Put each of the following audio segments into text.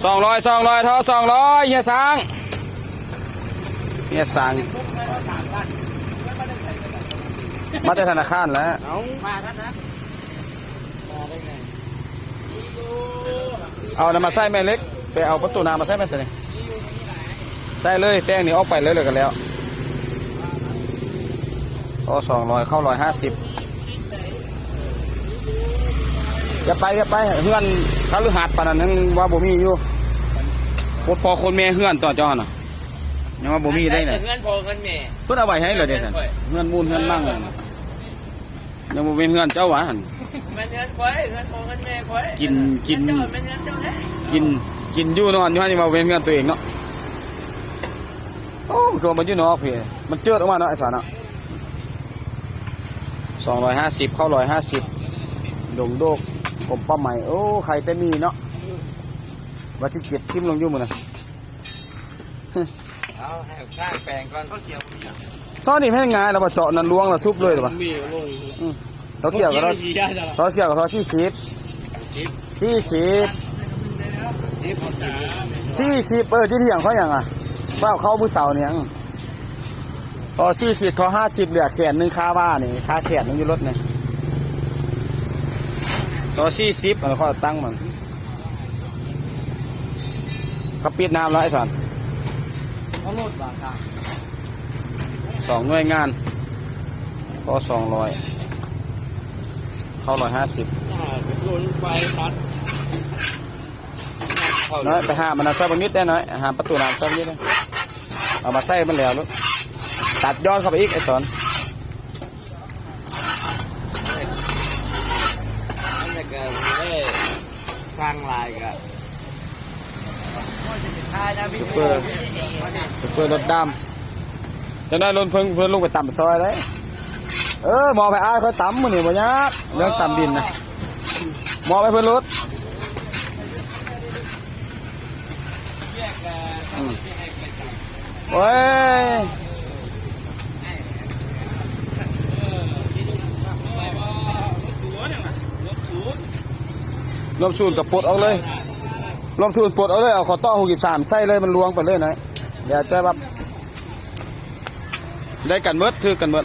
ສອງຮ້ອຍ ສອງຮ້ອຍ ທໍ່ສອງຮ້ອຍ ເຮຍຊ້າງ ເຮຍຊ້າງ ມາແຕ່ທະນາຄານແຫຼະ. ເອົາ ເອົານັ້ນມາໃສ່ແມ່ເລັກ ໄປເອົາປະຕູນ້ຳມາໃສ່ແມ່ໂຕນີ້ ໃສ່ເລີຍ ແຕ່ງນີ້ອອກໄປເລີຍ ແລ້ວກໍແລ້ວ. ໂອ້ ສອງຮ້ອຍ ເຂົ້າຮ້ອຍຫ້າສິບ. ຢ່າໄປ ຢ່າໄປ ເຮືອນຄະລືຫັດປານນັ້ນຍັງວ່າບໍ່ມີຢູ່. ຄົນພໍ່ຄົນແມ່ເຮືອນຕົວະເຈົ້າຫັ້ນນະ ຍັງວ່າບໍ່ມີໄດ້ນະ. ເຮືອນພໍ່ເຮືອນແມ່ ເພິ່ນເອົາໄວ້ໃຫ້ແລ້ວເດ້ຊັ້ນ ເຮືອນໝູນເຮືອນມັງ ຍັງບໍ່ແມ່ນເຮືອນເຈົ້າຫວາຫັ້ນ. ແມ່ນເຮືອນຂ້ອຍ ເຮືອນພໍ່ເຮືອນແມ່ຂ້ອຍ. ກິນ ກິນ ເຈົ້າແມ່ນເຮືອນເຈົ້າແທ້. ກິນ ກິນຢູ່ນອນຢູ່ຫັ້ນ ຍັງວ່າເປັນເຮືອນຕົວເອງເນາະ. ໂອ້ ຄືວ່າມັນຢູ່ນອກພີ້ ມັນເຈີດອອກມາເນາະ ໄອ້ສານເນາະ. ສອງຮ້ອຍຫ້າສິບ ເຂົ້າຮ້ອຍຫ້າສິບ ດົງໂດກ ກົມປ່າໄມ້. ໂອ້ ໄຂ່ແຕ່ໝີ່ເນາະ ວ່າຊິເກັບຖິ້ມລົງຢູ່ມື້ນັ້ນ. ເອົາໃຫ້ສ້າງແປງກ່ອນ. ທໍ່ນີ້ແມ່ນງ່າຍແລ້ວບໍ່ ເຈາະນັ້ນລວງແລ້ວສຸບເລີຍບໍ່. ອືມ ທໍ່ຂຽວກໍທໍ່ ທໍ່ຂຽວກໍທໍ່ສີ່ສິບ ສີ່ສິບ ສີ່ສິບ ເອີ ຊິຖຽງຂ້ອຍຫຍັງອະ ຂ້ອຍເອົາເຂົ້າມື້ເຊົ້ານີ້ຫຍັງ. ທໍ່ສີ່ສິບ ທໍ່ຫ້າສິບ ເຫຼືອແຂນໜຶ່ງ ຄາວ່ານີ້ ຄາແຂນໜຶ່ງຢູ່ລົດນີ້. ທໍ່ສີ່ສິບ ອັນຂ້ອຍຕັ້ງມັນ ເຂົາປິດນ້ຳແລ້ວໄອ້ສານ ເອົາໂລດວ່າ ສອງໜ່ວຍງານ ພໍສອງຮ້ອຍ ເຂົ້າຮ້ອຍຫ້າສິບ. ນ້ອຍ ໄປຫາມັນນະ ຊ່ອຍບັກນິດແດ່ນ້ອຍ ຫາປະຕູນ້ຳຊ່ອຍບັກນິດແດ່ ເອົາມາໃສ່ມັນແລ້ວໂລດ ຕັດຍ້ອນເຂົ້າໄປອີກໄອ້ສອນ. ມັນກໍເລີຍສ້າງຫຼາຍກໍ ໂຊເຟີ ໂຊເຟີລົດດຳ ຈັກໜ້ອຍລົງເພິ່ນ ເພິ່ນລົງໄປຕຳຊອຍເດ້. ເອີ ໝໍໄປອ້າຍຂ້ອຍຕຳມື້ນີ້ບໍ່ຍາກ ເລື່ອງຕຳດິນນະ ໝໍໄປເພິ່ນໂລດ. ອືມ ໂອ້ຍ ລວມສູນກໍປົດອອກເລີຍ ລວມສູນປົດອອກເລີຍ ເອົາຂໍ້ຕໍ່ຫົກສິບສາມໃສ່ເລີຍ ມັນລວງໄປເລີຍນະ ດຽວຈະແບບ ໄດ້ກັນເໝິດ ຖືກກັນເໝິດ.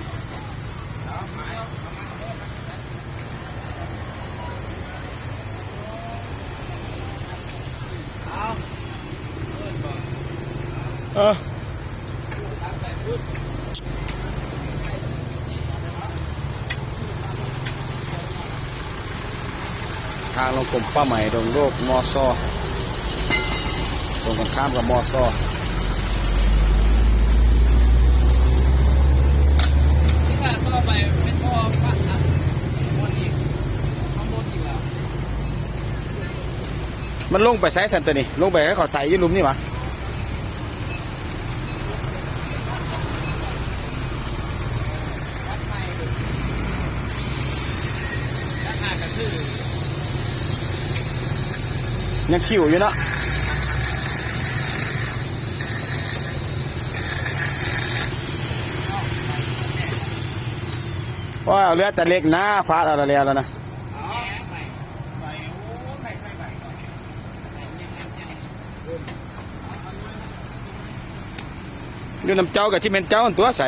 ເອີ ທາງລົງກົມປ່າໄມ້ ດົງໂດກ ມໍຊໍ ຕົງກັນຂ້າມກັບມໍຊໍ. ມັນລົງໄປໃສຊັ້ນໂຕນີ້ ລົງໄປໃຫ້ເຂົາໃສ່ຢູ່ຫຼຸມນີ້ຫວາ? ຍັງຂິວຢູ່ເນາະ ໂອ້ຍ ເອົາເຫຼືອແຕ່ເຫຼັກນາ ຟາດເອົາແລ້ວແລ້ວນະ. ຢູ່ນຳເຈົ້າກໍຊິແມ່ນເຈົ້າຫັ້ນຕົວະ ໃສ່